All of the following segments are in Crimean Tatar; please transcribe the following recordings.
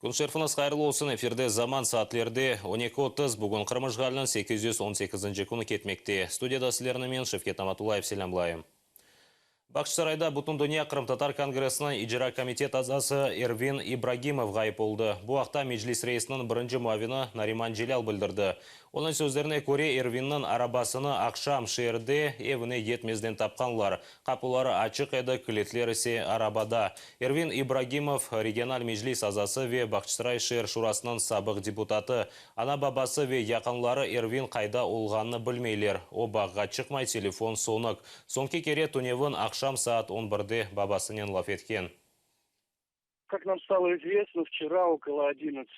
Kün şerfiñiz hayırlı olsun, efirde Zaman, saatlerde 12:30, bugün Qırım işğaliniñ 818-nci künü ketmekte. Studiyada sizlerni men, Şevket Namatullayev, selâmlayım. Bağçasarayda Bütündünya qırımtatar kongressiniñ icra komitet azası Ervin İbragimov ğayıp oldı. Bu aqta Meclis reisiniñ birinci muavini Nariman Celâl bildirdi. Onıñ sözlerine köre, Ervinniñ arabasını aqşam şeerde evine yetmezden tapqanlar. Qapuları açıq edi, kilitler ise arabada. Ervin İbragimov, regional meclis azası ve Bağçasaray şeer şurasınıñ sabıq deputatı. Ana-babası ve yaqınları Ervin qayda olğanını bilmeyler. O bağğa çıqmay, telefon sönük. Soñki kere tünevin aqşam saat 11-de babasınen laf etken. Как нам стало известно, вчера около 11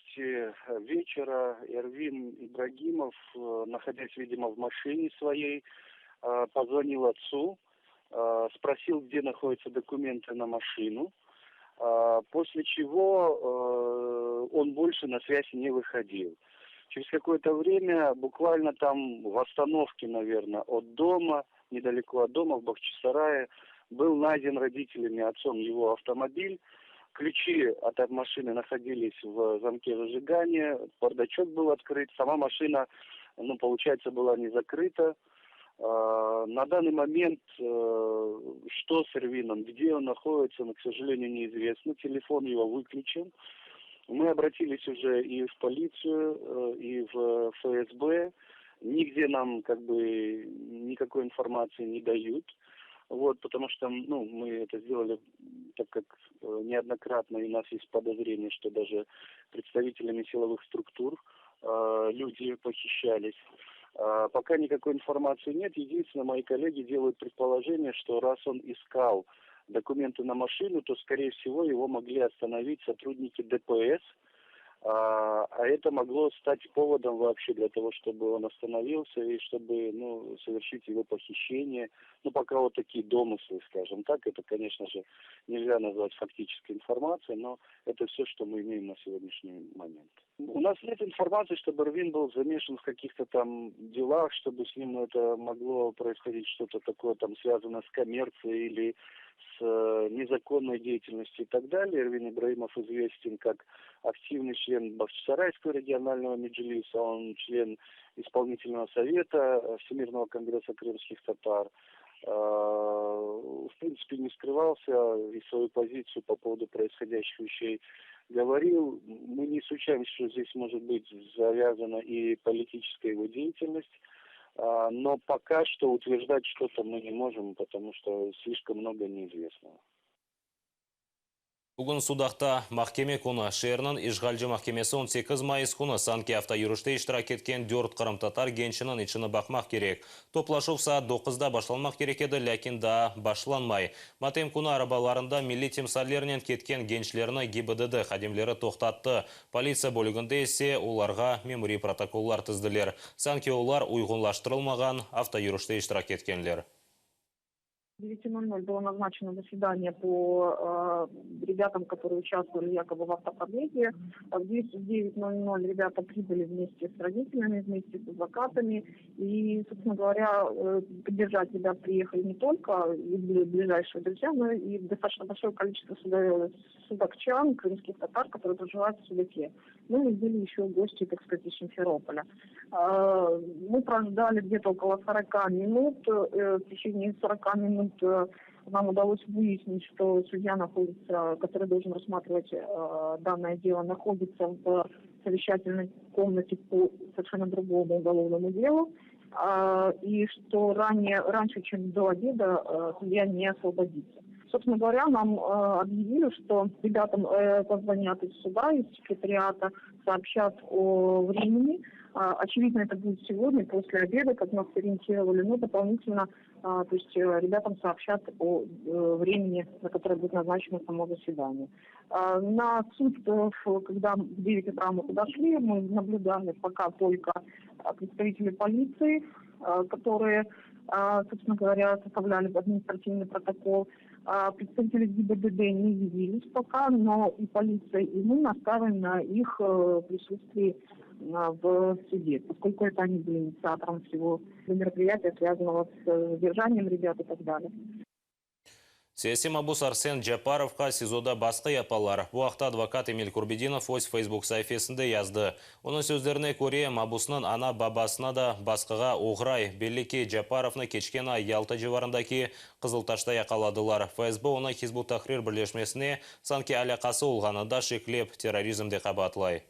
вечера Эрвин Ибрагимов, находясь, видимо, в машине своей, позвонил отцу, спросил, где находятся документы на машину, после чего он больше на связь не выходил. Через какое-то время, буквально там в остановке, наверное, от дома, недалеко от дома, в Бахчисарае, был найден родителями, отцом его автомобиль. Ключи от машины находились в замке зажигания, бардачок был открыт, сама машина, ну, получается, была не закрыта. На данный момент, что с Эрвином, где он находится, ну, к сожалению, неизвестно. Телефон его выключен. Мы обратились уже и в полицию, и в ФСБ. Нигде нам как бы никакой информации не дают. Вот, потому что, ну, мы это сделали, так как неоднократно и у нас есть подозрение, что даже представителями силовых структур люди похищались. Пока никакой информации нет. Единственное, мои коллеги делают предположение, что раз он искал документы на машину, то, скорее всего, его могли остановить сотрудники ДПС, а это могло стать поводом вообще для того, чтобы он остановился и чтобы, ну, совершить его похищение. Ну, пока вот такие домыслы, скажем так. Это, конечно же, нельзя назвать фактической информацией, но это все, что мы имеем на сегодняшний момент. У нас нет информации, чтобы Эрвин был замешан в каких-то там делах, чтобы с ним это могло происходить что-то такое там связанное с коммерцией или с незаконной деятельностью и так далее. Эрвин Ибраимов известен как активный член Бахчисарайского регионального меджлиса, он член исполнительного совета Всемирного конгресса крымских татар. В принципе, не скрывался и свою позицию по поводу происходящих вещей говорил. Мы не исключаем, что здесь может быть завязана и политическая его деятельность, но пока что утверждать что-то мы не можем, потому что слишком много неизвестного. Bugün Sudaqta mahkeme künü. Şeerniñ işğalci mahkemesi 18 mayıs künü sanki avtoyürüşte iştirak etken 4 qırımtatar gençiniñ işini baqmaq kerek. Toplaşuv saat 9-da başlanmaq kerek edi, lâkin daa başlanmay. Matem künü arabalarında milliy timsallernen ketken gençlerni GİBDD hadimleri toqtattı. Politsiya bölüginde ise olarğa memuriy protokollar tizdiler. Sanki olar uyğunlaştırılmağan avtoyürüşte iştirak etkenler. 9:00 было назначено заседание по ребятам, которые участвовали якобы в автопробеге. В 9:00 ребята прибыли вместе с родителями, вместе с адвокатами. И, собственно говоря, поддержать ребят приехали не только их ближайшие друзья, но и достаточно большое количество судакчан, крымских татар, которые проживают в Судаке. Ну и были еще гости, так сказать, из Симферополя. Мы прождали где-то около 40 минут. В течение 40 минут нам удалось выяснить, что судья находится, который должен рассматривать данное дело, находится в совещательной комнате по совершенно другому уголовному делу, и что раньше, чем до обеда, судья не освободится. Собственно говоря, нам объявили, что ребятам позвонят из суда, из секретариата, сообщат о времени. Очевидно, это будет сегодня, после обеда, как нас ориентировали, но дополнительно, то есть ребятам сообщат о времени, на которое будет назначено само заседание. На суд, когда в 9 утра мы подошли, мы наблюдали пока только представителей полиции, которые, собственно говоря, составляли административный протокол. Представители ГИБДД не явились пока, но и полиция, и мы настаиваем на их присутствии в суде, поскольку это они были инициатором всего мероприятия, связанного с задержанием ребят и так далее. Siyasiy mabus Arsen Caparovqa SİZOda basqı yapalar. Bu aqta advokat Emil Kurbedinov öz Facebook saifesinde yazdı. Onıñ sözlerine köre, mabusnıñ ana-babasına da basqığa oğray. Belli ki, Caparovnı keçken ay Yalta civarındaki Qızıltaşta yaqaladılar. FSB onı Hizb ut-Tahrir birleşmesine sanki alâqası olğanında şeklep, terrorizmde qabaatlay.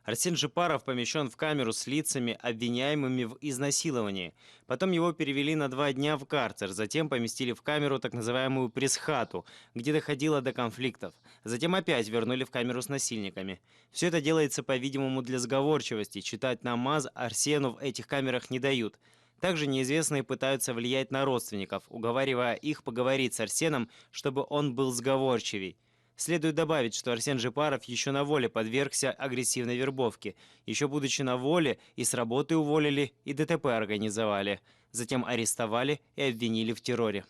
Арсен Жипаров помещен в камеру с лицами, обвиняемыми в изнасиловании. Потом его перевели на 2 дня в карцер, затем поместили в камеру так называемую пресс-хату, где доходило до конфликтов. Затем опять вернули в камеру с насильниками. Все это делается, по-видимому, для сговорчивости. Читать намаз Арсену в этих камерах не дают. Также неизвестные пытаются влиять на родственников, уговаривая их поговорить с Арсеном, чтобы он был сговорчивей. Следует добавить, что Арсен Жипаров еще на воле подвергся агрессивной вербовке. Еще будучи на воле, и с работы уволили, и ДТП организовали. Затем арестовали и обвинили в терроре.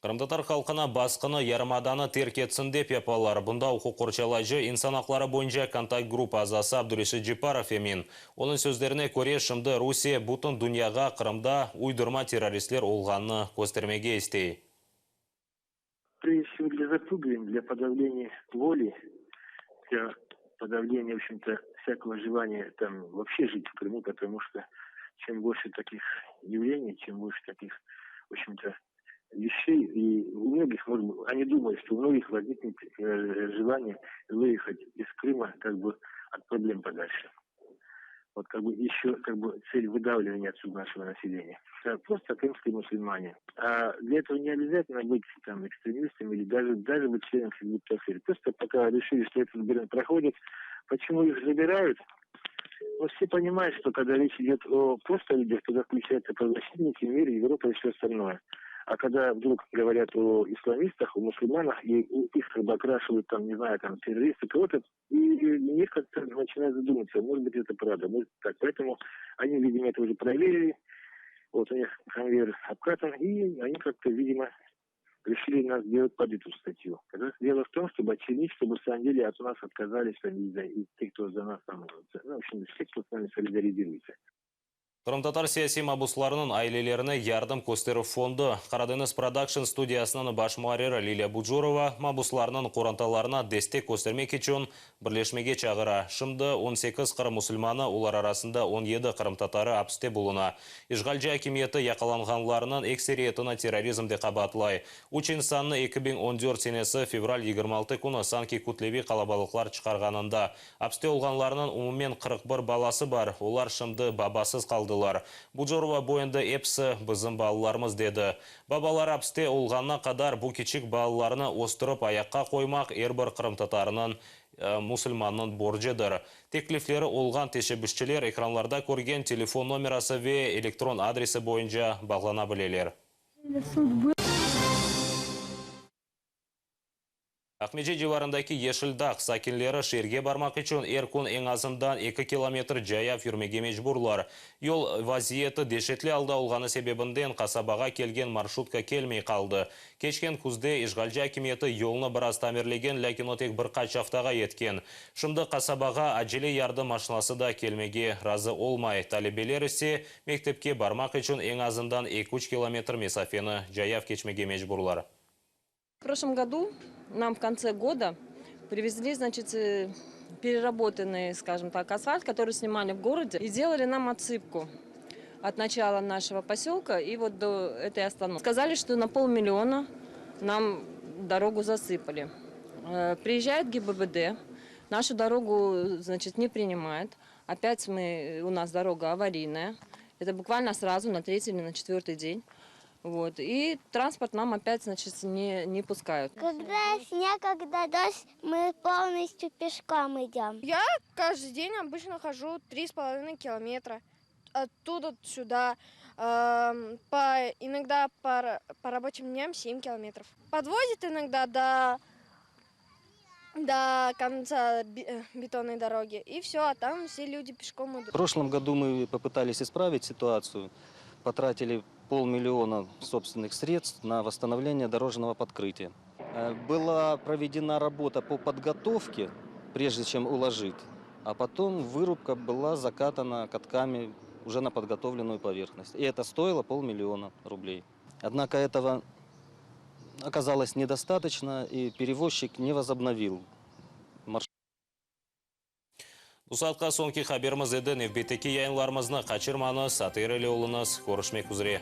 Qırımtatar halqına basqını yarımadanı terk etsin dep yapalar. Bunda uquq qorçalayıcı insan aqları boyunca kontakt gruppa azası Abdureşit Ceparov emin. Onıñ sözlerine köre şimdi Rusiye bütün dünyağa Qırımda uydurma terroristler olğanını köstermege istey. Прежде всего для запугивания, для подавления воли, для подавления, в общем-то, всякого желания там вообще жить в Крыму, потому что чем больше таких явлений, чем больше таких, в общем-то, вещей, и у многих, может быть, они думают, что у многих возникнет желание выехать из Крыма как бы от проблем подальше. Вот как бы еще как бы цель выдавливания отсюда нашего населения. Это просто крымские мусульмане. А для этого не обязательно быть там экстремистом или даже быть членом Хизбут Тахрир. Просто пока решили, что этот вариант проходит, почему их забирают? Но все понимают, что когда речь идет о просто людях, тогда включаются правозащитники, мир, Европа и все остальное. А когда вдруг говорят о исламистах, о мусульманах, и их как бы окрашивают там, не знаю, там, террористы, кого-то, и мир как-то начинает задуматься, может быть, это правда, может так. Поэтому они, видимо, это уже проверили, вот у них конвейер обкатан, и они как-то, видимо, решили нас сделать под эту статью. Как раз дело в том, чтобы очернить, чтобы в самом деле от нас отказались, там, не знаю, и те, кто за нас там, ну, в общем, все, кто с нами солидаризируется. Qırımtatar siyasiy mabuslarınıñ ailelerine yardım kösterüv fondu Qaradeñiz Production studiyasınıñ baş muarriri Lilya Bucurova mabuslarnıñ qorantalarına destek köstermek içün birleşmege çağıra. Şimdi 18 Qırım musulmanı olar arasında 17 qırımtatarı apiste buluna. İşğalci akimiyeti yaqalanğanlarınıñ ekseriyetini terrorizmde qabaatlay. Üç insannı 2014 senesi fevral 26 künü sanki kütleviy qalabalıqlar çıqarğanında. Apiste olğanlarınıñ umumen 41 balası bar. Olar şimdi babasız qaldılar. Bucurova bu endi episi bizim balalarımız dedi. Babaları apiste olğanına qadar bu kiçik balalarını östürip ayaqqa qoymaq er bir qırımtatarınıñ musulmannıñ borcudır. Teklifleri olğan teşebbüsçiler ekranlarda körgen telefon nomerası ve elektron adresi boyunca bağlana bileler. Суд был. Aqmescit civarındaki Yeşil Dağ sakinleri şeerge barmaq içün er kün eñ azından 2 kilometr cayav yürmege mecburlar. Yol vaziyeti deşetli alda olğanı sebebinden qasabağa kelgen marşrutka kelmey qaldı. Keçken küzde işğalci akimiyeti yolnı biraz tamirlegen, lâkin o tek bir qaç aftağa yetken. Şimdi qasabağa acele yardım maşinası da kelmege razı olmay. Talebeler ise mektepke barmaq içün eñ azından 2-3 kilometr mesafeni cayav keçmege mecburlar. В прошлом году нам в конце года привезли, значит, переработанный, скажем так, асфальт, который снимали в городе, и делали нам отсыпку от начала нашего поселка и вот до этой остановки. Сказали, что на полмиллиона нам дорогу засыпали. Приезжает ГИБДД, нашу дорогу, значит, не принимает. Опять мы, у нас дорога аварийная. Это буквально сразу на третий или на четвертый день. Вот. И транспорт нам опять, значит, не пускают. Когда снег, когда дождь, мы полностью пешком идем. Я каждый день обычно хожу 3,5 километра. Оттуда сюда. Иногда по рабочим дням 7 километров. Подвозит иногда до конца бетонной дороги. И все, а там все люди пешком идут. В прошлом году мы попытались исправить ситуацию, потратили полмиллиона собственных средств на восстановление дорожного покрытия. Была проведена работа по подготовке, прежде чем уложить, а потом вырубка была закатана катками уже на подготовленную поверхность. И это стоило полмиллиона рублей. Однако этого оказалось недостаточно, и перевозчик не возобновил маршрут. Bu saatqa soñki haberimiz edi. Nevbetteki yayınlarımıznı qaçırmañız. Hayır ile oluñız. Körüşmek üzere.